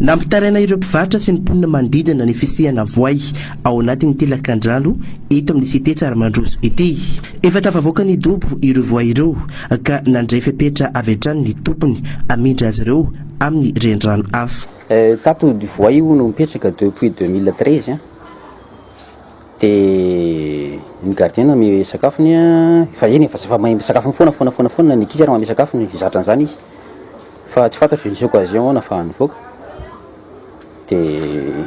Nampitaraina ireo mpivarotra sy ny mponina manodidina ny fisiana voay ao anatin'ity lakandrano eto amin'ny Cité Tsaramandroso ity. Efa tafavoaka ny dobo ireo voay ireo ka nandray fepetra avy hatrany ny tompony hamindra azy ireo amin'ny renirano hafa. Tato voay io no mipetraka depuis 2013 an, de ny gardien nanome sakafony an, efa eny efa efa mahay sakafony foana foana foana foana ny ankizy ary manome sakafony, zatra an'izany izy. Fa tsy fantatro izay occasion nahafahany nivoaka de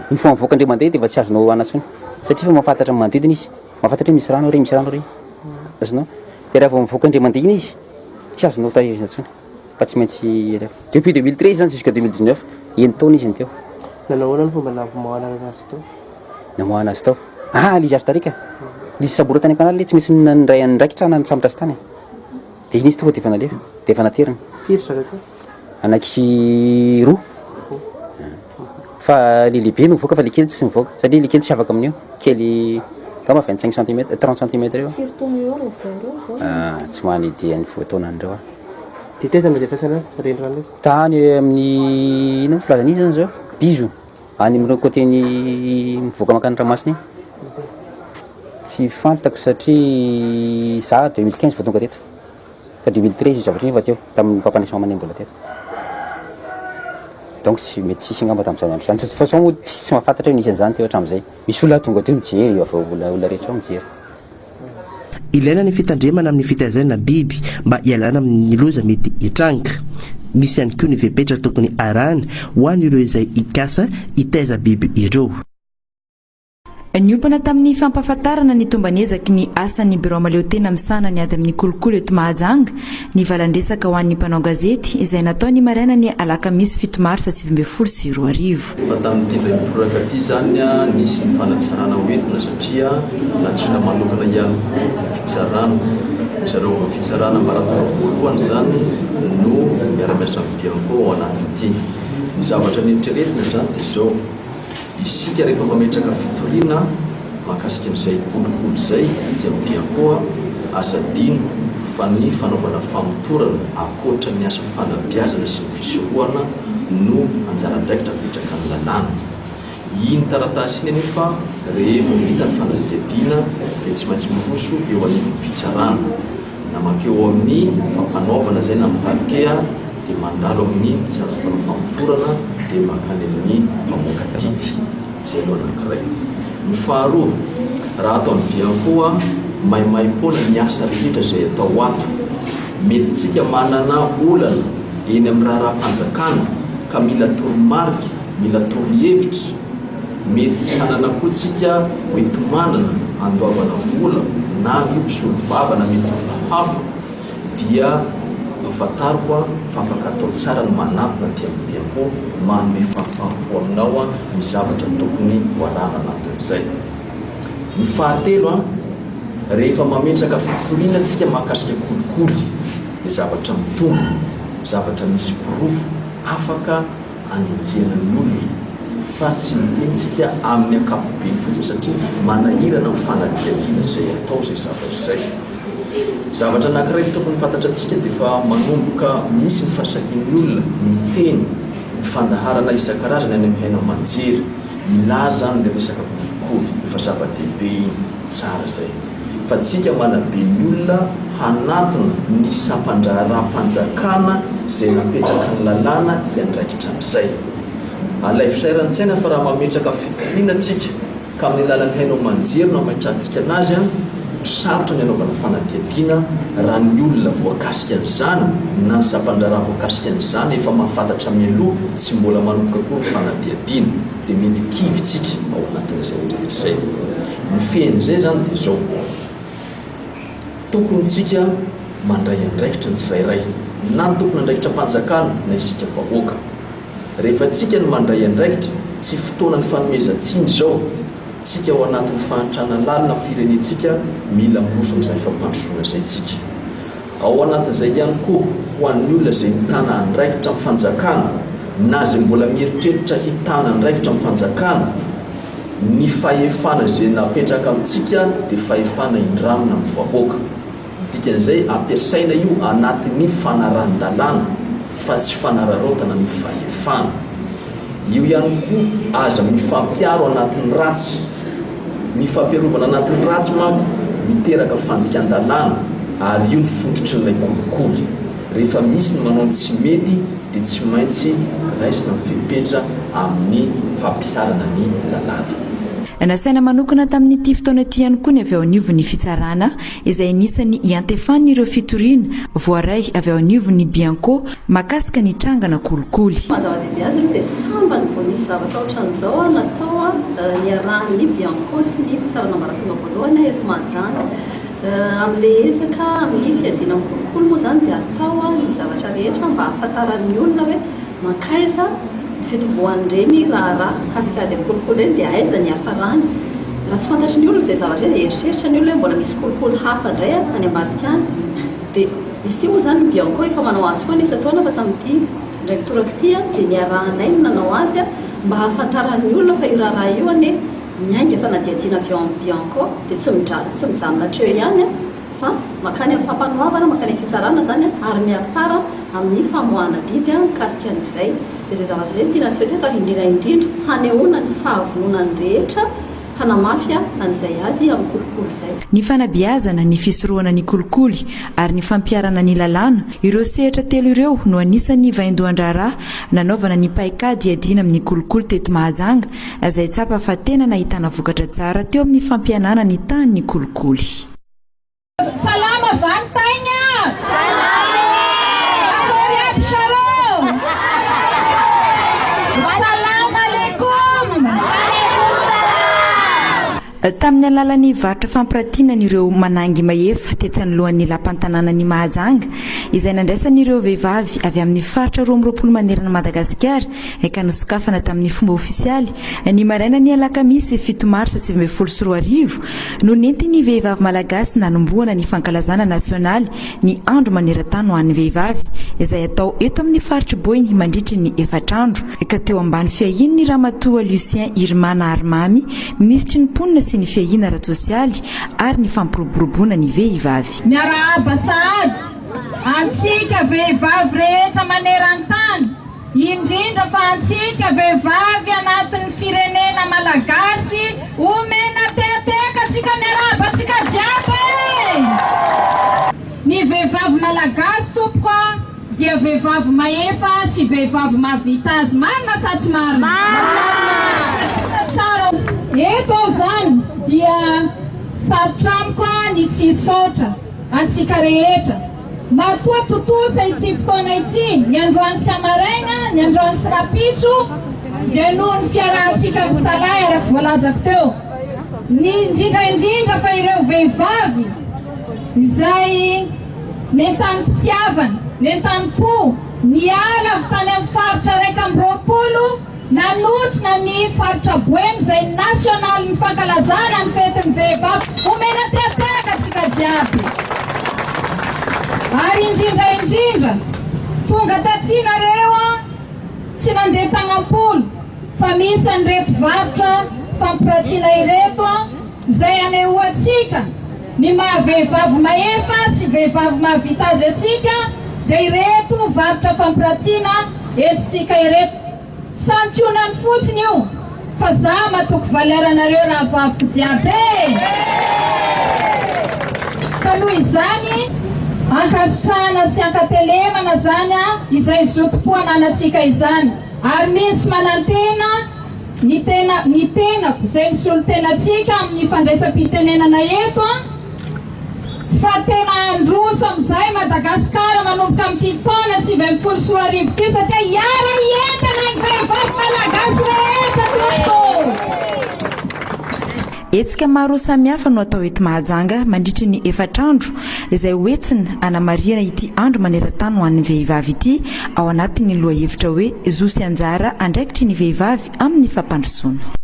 une fois mivoaka indray mandeha de efa tsy azonao hohanina intsony satria efa mahafantatra ny manodidina izy, mahafantatra hoe misy rano ary, misy rano ary, azonao? De raha vao mivoaka indray mandeha iny izy tsy azonao tahirizina intsony fa tsy maintsy alefa. Depuis 2013 zany jusqu'à 2019, enin-taona izy no teo. Nanao ahoana ny fomba namoahana azy tao? Namoahana azy tao? Ah, le izy azo tarika, le izy samborina tany am-panala, tsy maintsy nandray andraikitra na nisambotra azy tany e. Dia iny izy tonga dia efa nalefa, dia efa naterina. Firy zareo teo? Anaky roa. Fa le lehibe no mivoaka fa le kely tsy mivoaka satria le kely tsy afaka amin'io. Kely angamba 25 centimètres, 30 centimètres eo. Firy taona eo ireo voa ireo vao? Ah, tsy mahay idée ny voataonan'ireo aho. Dia taiza no nandefasana azy? Renirano aiza? Tany amin'ny inona moa filazana izy zany zao? Bizo. Any amin'ireo côté ny mivoaka mankany ranomasina iny. Tsy fantako satria za 2015 vao tonga teto fa 2013 io zavatra io efa teo tamin'ny papanay sy mamanay mbola teto. Donc tsy mety tsisy angamba tamin'izany andro izany. De toute façon moa tsy mahafantatra hoe nisy an'izany teo hatramin'izay. Misy olona tonga teo mijery avy eo olona olona rehetra ao mijery. Ilaina ny fitandremana amin'ny fitaizana biby mba hialana amin'ny loza mety hitranga. Misy ihany koa ny fepetra tokony arahana ho an'ireo izay hikasa hitaiza biby ireo. Niompana tamin'ny fampahafantarana ny tomban'ezaky ny asan'ny birao mahaleotena misahana ny ady amin'ny kolikoly eto Mahajanga ny valandresaka ho an'ny mpanao gazety izay natao ny marainan'ny alakamisy fito marsa 2019. Fa tamin'ity indray mitoraka ity izany nisy ny fanatsarana hoentina satria nantsoina manokana ihany koa ny fitsarana. Ry zareo avy amin'ny fitsarana ambaratonga voalohany izany no miara-miasa amin'ny Bianco ao anatin'ity. Ny zavatra neritreretina izany dia izao. Isika rehefa mametraka fitoriana mahakasika an'izay kolikoly izay dia midika koa aza adino fa ny fanaovana famotorana ankoatra ny asa fanabeazana sy ny fisorohana no anjara andraikitra apetraka ny lalàna. Iny taratasy iny anefa rehefa vita ny fanadihadiana dia tsy maintsy miroso eo anivon'ny fitsarana. Na mankeo amin'ny fampanaovana izay na amin'ny parquet dia mandalo amin'ny mpitsara mpanao famotorana dia mankany amin'ny mpamoaka didy. Izay aloha anankiray. Ny faharoa, raha ato amin'ny Bianco maimaimpoana ny asa rehetra izay atao ato. Mety tsika manana olana eny amin'ny raharaham-panjakana ka mila toromarika, mila torohevitra. Mety tsy hanana koa tsika hoenti-manana andoavana vola na ny mpisolovava na mety olona hafa dia ampahafantariko fa afaka atao tsara ny manatona aty amin'ny Bianco manome fahafaham-po aminao ny zavatra tokony ho arahana anatin'izay. Ny fahatelo, rehefa mametraka fitoriana tsika mahakasika kolikoly dia zavatra mitombina, zavatra misy porofo afaka anenjehana ny olona fa tsy miteny tsika amin'ny ankapobeny fotsiny satria manahirana ny fanadihadiana izay atao izay zavatra izay. Zavatra anankiray tokony fantatra antsika dia efa manomboka misy ny fahasahian'ny olona miteny ny fandaharana isan-karazany any amin'ny haino aman-jery milaza an'ilay resaka kolikoly. Efa zava-dehibe iny, tsara izay. Fa tsika manabe ny olona hanatona ny sampan-draharaham-panjakana izay napetraky ny lalàna hiandraikitra an'izay. Alaivo sary an-tsaina fa raha mametraka fitoriana tsika ka amin'ny alalan'ny haino aman-jery no ametrahantsika anazy an, ho sarotra ny hanaovana fanadihadiana raha ny olona voakasika an'izany na ny sampan-draharaha voakasika an'izany efa mahafantatra mialoha tsy mbola manomboka akory ny fanadihadiana dia mety kivy tsika ao anatin'izay rehetra izay. Ny fehin'izay izany dia izao, tokony tsika mandray andraikitra ny tsirairay, na ny tompon'andraikitram-panjakana na isika vahoaka. Rehefa tsika no mandray andraikitra, tsy fotoanan'ny fanomezan-tsiny izao, tsika ao anatin'ny fahantrana lalina ny firenentsika, mila miroso amin'izany fampandrosoana izay tsika. Ao anatin'izay ihany koa, ho an'ny olona izay mitana andraikitra amin'ny fanjakana, na izay mbola mieritreritra hitana andraikitra amin'ny fanjakana, Ny fahefana izay napetraka amintsika dia fahefana indramina amin'ny vahoaka. Dikan'izay ampiasaina io anatin'ny fanarahan-dalàna fa tsy fanararaotana ny fahefana. Eo ihany koa aza mifampiaro anatin'ny ratsy. Ny fampiarovana anatin'ny ratsy manko miteraka fandikan-dalàna ary io ny fototrin'ilay kolikoly. Rehefa misy ny manao ny tsy mety dia tsy maintsy raisina ny fepetra amin'ny fampiharana ny lalàna. Nasaina manokana tamin'ity fotoana ity ihany koa ny avy ao anivon'ny fitsarana izay anisan'ny iantefan'ireo fitoriana voaray avy ao anivon'ny Bianco mahakasika ny trangana kolikoly. Maha zava-dehibe azy aloha dia sambany vao nisy zavatra ohatran'izao natao niarahan'ny Bianco sy ny fitsarana ambaratonga voalohany eto Mahajanga. Amin'ilay ezaka amin'ny fiadiana amin'ny kolikoly moa izany dia atao ny zavatra rehetra mba hahafantaran'ny olona hoe mankaiza ny fitomboan'ireny raharaha mikasika ady amin'ny kolikoly ireny dia aiza ny hiafarany. Raha tsy fantatry ny olona izay zavatra izay dia eritreritra ny olona hoe mbola misy kolikoly hafa indray any ambadika any. Dia izy ity moa izany ny Bianco efa manao azy foana isan-taona fa tamin'ity indray mitoraka ity dia niarahanay no nanao azy mba hahafantaran'ny olona fa io raharaha io anie miainga fanadihadiana avy ao amin'ny Bianco dia tsy tsy mijanona hatreo ihany fa mankany amin'ny fampanoavana, mankany amin'ny fitsarana izany ary miafara amin'ny famoahana didy mikasika an'izay. Dia izay zavatra izay no tiana aseho teto ary indrindra indrindra hanehoana ny fahavononan'ny rehetra hanamafy an'izay ady amin'ny kolikoly izay. Ny fanabeazana, ny fisorohana ny kolikoly ary ny fampiharana ny lalàna, ireo sehatra telo ireo no anisan'ny vaindohan-draharaha nanaovana ny paikady hiadiana amin'ny kolikoly teto Mahajanga, izay tsapa fa tena nahitana vokatra tsara teo amin'ny fampihenana ny tahan'ny kolikoly. Salama va ny taigna? Salama e! Akory aby Shalom! Salam aleikum! Wa aleikum salam! Tamin'ny alalan'ny varotra fampiratiana an'ireo manangy mahefa tetsy anoloan'ny lapan-tanànan'i Mahajanga, izay nandraisan'ireo vehivavy avy amin'ny faritra 22 manerana an'i Madagasikara ka nosokafana tamin'ny fomba ofisialy ny marainan'ny alakamisy fito marsa 2019 no nentin'ny vehivavy malagasy nanombohana ny fankalazana nasionaly ny andro maneran-tany ho an'ny vehivavy izay atao eto amin'ny faritr'i Boeny mandritry ny efatra andro ka teo ambany fiahian'ny Ramatoa Lucien Irmah Naharimamy, Minisitry ny Mponina sy ny Fiahiana ara-tsosialy ary ny Fampiroboroboana ny vehivavy. Miarahaba sahady antsika vehivavy rehetra maneran-tany, indrindra fa antsika vehivavy anatin'ny firenena malagasy, omena tehatehaka antsika miarahaba antsika jiaby e! Ny vehivavy malagasy tompoko a! Dia vehivavy mahefa sy vehivavy mahavita azy marina sa tsy marina? Marina! Tsara eto aho zany dia sarotra amiko ny tsy hisaotra antsika rehetra matoa tontosa ity fotoana ity ny androany sy amaraina ny androany sy rapitso dia noho ny fiarahantsika misalahy araka voalazako teo ny indrindra indrindra fa ireo vehivavy izay Nentanim-pitiavana, nentanim-po, niala avy tany amin'ny faritra 21 nanotrona ny faritra Boeny izay nasionalin'ny fankalazana ny fetin'ny vehivavy. Omena tehatehaka antsika jiaby. Ary indrindra indrindra, tonga taty nareo an, tsy nandeha tagnam-polo fa misy an'ireto varotra fampiratiana ireto an, Izay anehoantsika ny maha vehivavy mahefa sy vehivavy mahavita azy antsika dia ireto varotra fampiratiana entintsika ireto. Santionany fotsiny io fa za matoky valeur anareo rahavaviko jiaby e! Ka noho izany ankasitrahana sy ankatelemana zany izay zotom-po ananantsika izany ary misy manantena Ny tena, ny tenako, izay misolo tena antsika amin'ny fandraisam-pitenenana eto an, fa tena handroso amin'izay Madagasikara manomboka amin'ity taona 2019 ity satria hiara-hientana ny vehivavy malagasy rehetra tompoko ô! Hetsika maro samihafa no atao eto Mahajanga mandritry ny efatra andro izay hoentina hanamarihana ity andro maneran-tany ho an'ny vehivavy ity ao anatin'ny lohahevitra hoe zo sy anjara andraikitry ny vehivavy amin'ny fampandrosoana.